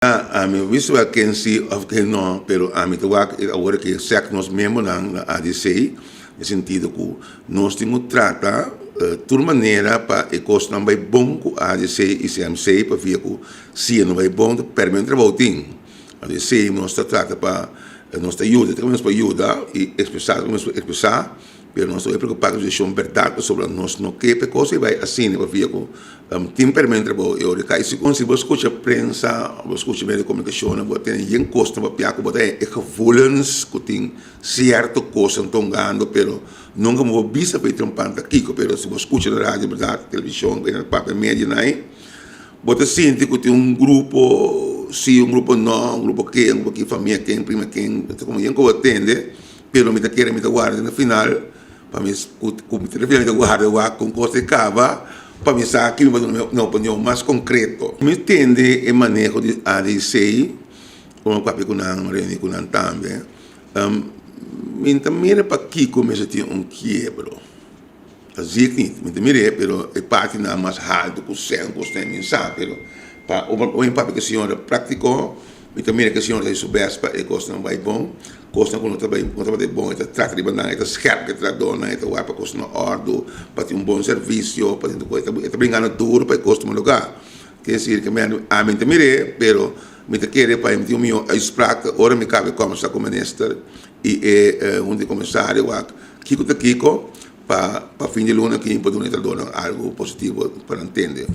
Ami no bisa wak ken si of ken no, pero ami ta wak awor ke sek nos miembronan na ADC, den sentido ku nos tin ku trata tur manera pa e kosnan bai bon ku ADC i CMC, pabia ku si e no bai bon ta pèrdè men trabou tin. ADC nos ta trata pa nos ta yuda, ta nos pa yuda i ekspresá nos por ekspresá. Pero nos ta preocupa cu situacion berdad pasobra nos no ke pa e cos ei bay asina pabia cu tin permit trabou e ora cay. Si bo scucha prensa, bo scucha medio di comunicacion bo tene yen cos ta papia cu bo ta e gevoelens cu tin cierto cosnan tongando pero nunca bo por bisa pa e trompan ta kico pero si bo scucha na radio berdad, television, papia medio nan bo ta sinti cu tin un grupo si un grupo no, un grupo ke, un grupo ki, famia ken, prima ken, ta como yen cu bo tende. Pero mi ta kere mi ta warda na final pa mi ku mi ta mi ta warda wak kon kos e kaba pa mi sa ki mi por duna mi opinion mas konkreto. Mi tende e maneho di ADC como a papia ku nan reuni ku nan tambe mi ta mira pakiko mester tin un kiebro. Ta zie nit, mi ta mir'é, pero e partinan mas haltu ku sèn ku sèn mi sa, pero pa ora mi papia ku e señora práktiko, mi ta mira ku e señora ta hasi su bèst pa e kosnan bai bon, kosnan ku no ta bai no tabata bon e ta trata riba nan, e ta skèrp ku e trahadónan, e ta wak pa kos na òrdu, pa tin un bon servisio, pa tin tur kos, e ta bringando duru pa e kos tuma lugá. Ker desir ku ami ta mir'é, pero mi ta kere pa mi tin un mihó uitspraak ora mi kaba e kòmbersá ku minister i e hunta di komisario wak kiko ta kiko. Pa fin di luna ki por duna e trahadornan algo positivo pa nan tende.